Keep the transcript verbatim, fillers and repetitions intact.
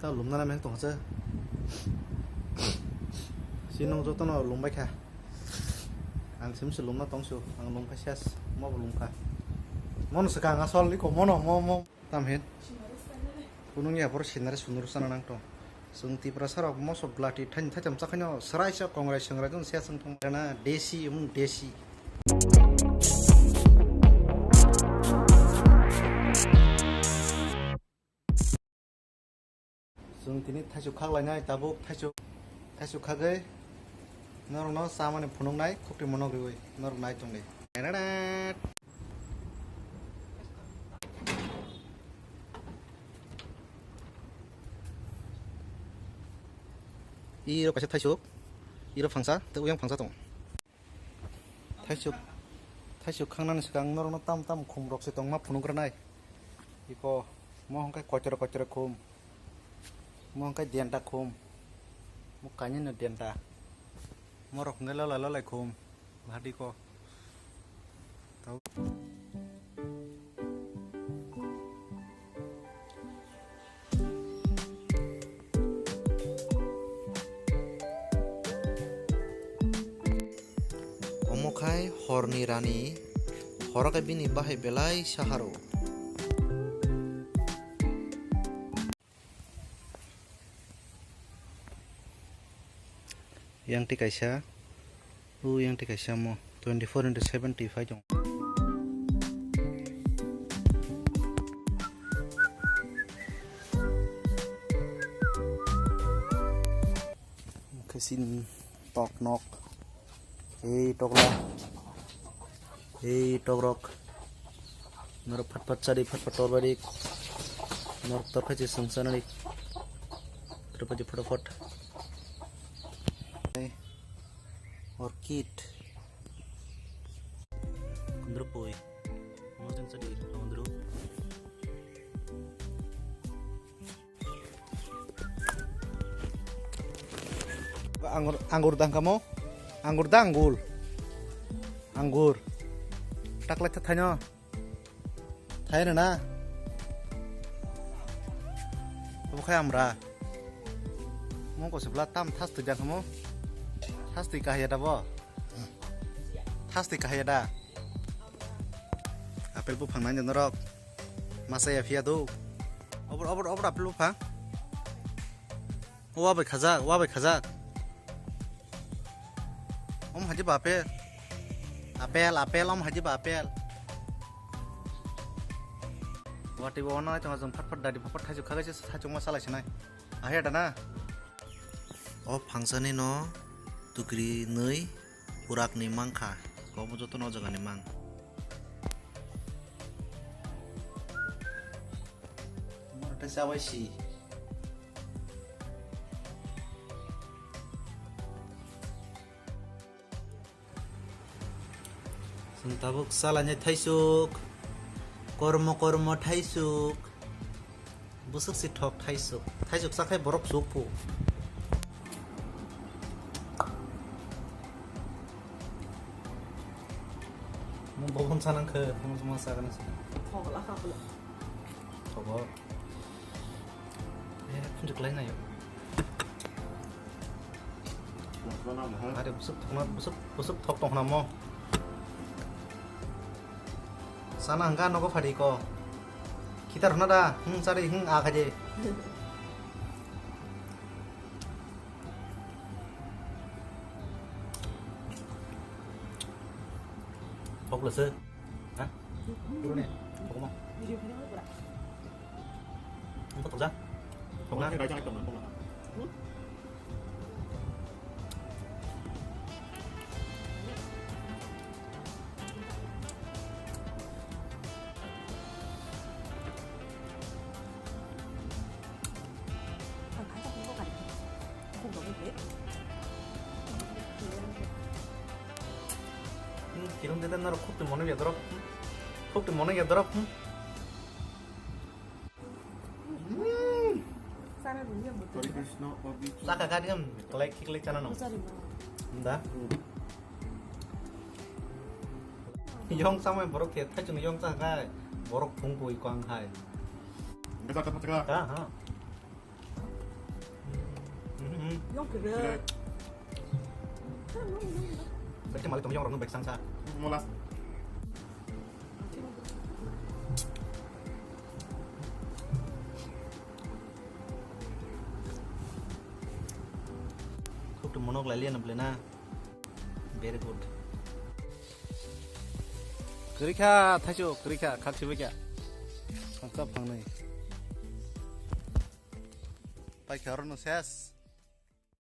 Ta lumna na meng tong se. Si nung joto no lum bai kha. Ang sim se lumna tong su. Ang lum kha ses. Mo bo lum kha. Mono se kang asol iko mono mo mo. Tam hin. Kunung ya por sinare sunur sana nang tong. Sung Tiprasa rok moso blati thani thacham chakhano srai sa kongrai sengrai jong ses tong na desi um desi. Chwng tini thaichuk khak lainai tabuk thaichuk, thaichuk khagwi norokno chamani phunuknai khukti monok riwi norok nai tongdi. Iro kaisa thaichuk, iro phangsa tei uyang phangsa tongo. Thaisuk, thaisuk khangnani swkang norokno tam tam khum rok se tongma phunukgranai. Iko, mo hwnkhe koitor koitor khum, mo hwnkhe denta khum, mo kainwino denta, morok hwnkhe lolai lolai khum, bahadi ko. Tau. Omo khai horni rani, horo khe bini bahai belai saharo. Yang twi kaisa, o yang twi kaisa mo twenty four into seven twi phai tongo. Khe sini tok nok, ei tokla, ei tokrok, norok phat phat chadi, phat phat torbaidi, norok torkha se sung chanani, torbaidi photo phot. Orchid, kundru pui, mojang chadi, kundru. Anggur, anggur dang kamo? Anggur da anggur. Anggur. Taklai ta thaino. Thaino na. Obo khai amra. Mungko sebla tam thastwi dang kamo? Thastwi kahaya da bo? Thastwi kahaya da? Apple buphang nai norok. Masa ya phiya do. Obor, obor, obor apple buphang. Wa bai khajak, wa bai khajak. Om haji ba apple. Apple, apple, om haji ba apple. Wati bo ono tong jong phat phat dadi phat phat thaichuk khagai se thaichuk ma salai sinai. Ahe da na. O phangsani no tukri nui purak ni mangkha. Kobo joto no jaga ni mang. Moro tei chabai si. Chwng tabuk chalainai thaisuk, kormo kormo thaisuk, bwswk si thok thaisuk, thaisuk chakhai borok chukphu. Mung bobon sanang khe, mung mung sagana si. Thok la ka bla. Thogo. Eh, phunjuk lai nayo. Are bwswk thokna, bwswk, bwswk thok tong khna mo. Sana hwnkha nogo phadi ko. Khitar hwna da, hmm, chari, hmm, a khaje. Thok lwswk. Ha? Thok mo. Ang thok ja. Thok na. Hmm, kirum de den naro khuk twi mono ya dorok. Hmm. Khuk twi mono ya dorok. Hmm. Chana rwngya bo. Hare Krishna, Pabi. Chakha kha diam, kalai khiklai chana no. Bujari ma. Da. Yong samai borok the, thai chung yong chakha, borok phung pui kwang hai. Enggak cakap, cakap. Ka, ha. Yong kere. Bek malik tong yong rong bek sang sa. Mola. Khub tu monok lai lian na. Very good. Kwrwi kha, thaichuk, kwrwi kha, khak sibai kha. Phangsa phangnwi. Pai kha oro no ses.